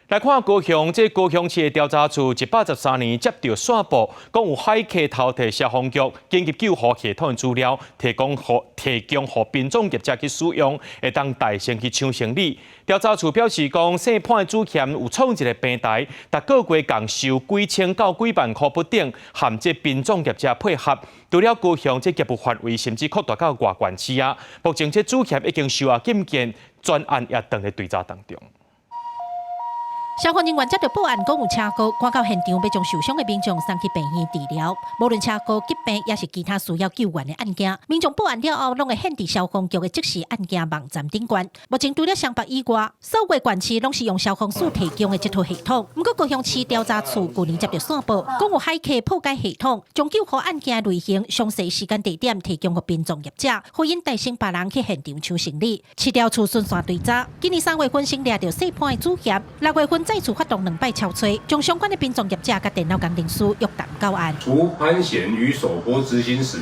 來看高雄，這高雄市的調查處113年接著線報，講有駭客偷提消防局緊急救護系統的資料，提供予殯葬業者去使用，會當代先去搶生理。調查處表示講，姓潘的主嫌有創一个平台，逐個月共收幾千到幾萬箍不等，和這殯葬業者配合。除了高雄這業務範圍，甚至擴大到外縣市啊。目前這主嫌已經受押禁見，專案也正佇追查當中。消防人員接著報案，講有車禍，趕到現場欲將受傷的民眾送去病院治療。無論車禍、急病，抑是其他需要救援的案件，民眾報案了後，攏會現佇消防局的即時案件網站頂懸。目前除了雙北以外，所有縣市攏是用消防署提供的這套系統。毋過高雄市調查處舊年接著線報，講有駭客破解系統，將救護案件類型、詳細時間地點提供予殯葬業者，予𪜶代先別人去現場搶生理。市調處循線追查，今年3月份先掠著姓潘的主嫌，6月份再次發動兩擺抄揣，將相關的殯葬業者佮電腦工程師約談到案。除潘賢於首波執行時，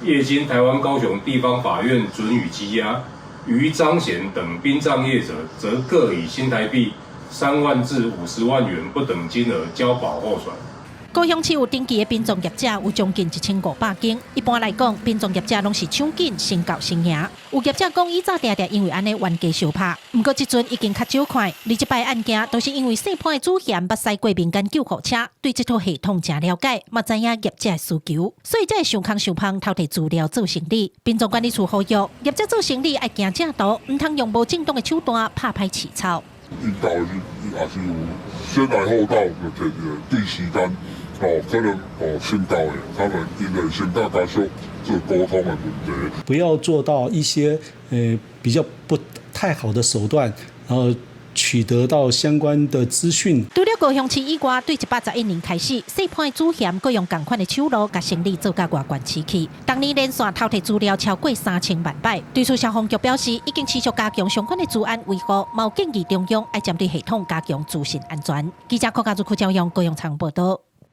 業經臺灣高雄地方法院准予羈押，余張賢等殯葬業者，則各以新台幣3萬至50萬元不等金額交保候傳。高雄市有登記的殯葬業者有將近1500間。一般來講，殯葬業者攏是搶緊先到先贏。有業者講，以早定定因為按呢冤家相拍，毋過這陣已經較少看。而這擺案件都是因為姓潘的主嫌捌駛過民間救護車，對這套系統誠了解，嘛知影業者的需求，所以才會想空想芳偷提資料做生理。殯葬管理處呼籲業者做生理愛行正途，毋通用無正當的手段拍歹市草。𪜶到的也是有先來後到，就提對時間。哦，可能哦先到的，他們因為先佮家屬做溝通的問題，不要做到一些比較不太好的手段，然後取得到相關的資訊。除了高雄市以外，對111年開始，姓潘的主嫌閣用仝款的手路，共生理做到外縣市去。當年連續偷提資料超過3000萬擺。對此消防局表示，已經持續加強相關的資安維護，嘛有建議中央愛針對系統加強資訊安全。記者郭家祖、柯昭陽高雄採訪報導。